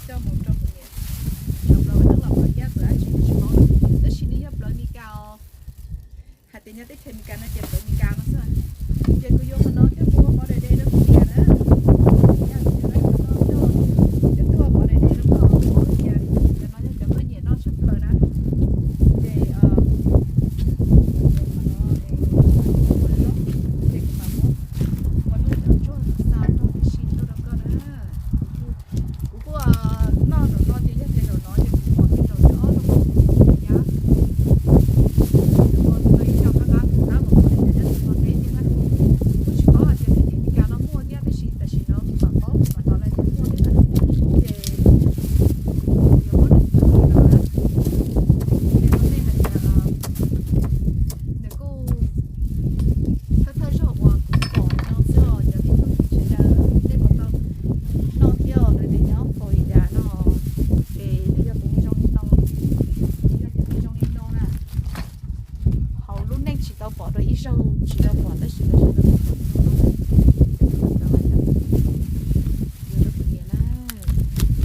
Coj mus rau kuv niam, cov plawv vam neeb los plawv iab plawv dab tsi kuv tsis paub, tab sis nws yog plawv Meskas os. Hais tias nyob teb chaws Meskas no ces plawv Meskas no xwb. Ces kuv yuav qhov no coj mus ua mov daim de rau kuv niam na. Yog tias cov no coj, coj tuaj ua mov daim de rau koj, tias cov no yog cov koj nyiam noj tshaj plaws na. Ces qhov no, ces kuv mam muab ua lub cov tsuag xa tuaj sim tuaj rau koj na. Kuv kuj noj zaum no ces yog tias zaum no ces kuv pom tias zaum thib ob no kuv kuj nyab, kuv tus ua ib co qab qab kuv tab mas kuv cov nyob tsis tau teb thiab na. Kuj tsis paub hais tias teb chaws Meskas no muaj thiab, tab sis tam sim no kuv mam paub kuv mam hnov lawv tias muaj thiab na. Ces kuv yuav muab nws tso no na. Ces no nej hais tias nws kuj thawj thawj zaug uas kuv pom no xwb os cov tib neeg sawv daws, nej puas tau noj thiab os, lawv tias nyob Florida no, es nws yog tus zoo li no, yog tias tus zoo li no na, hauv lub neej tsis tau pom dua ib zaug, tsis tau pom tab sis tam sim no kuv pom zoo no na.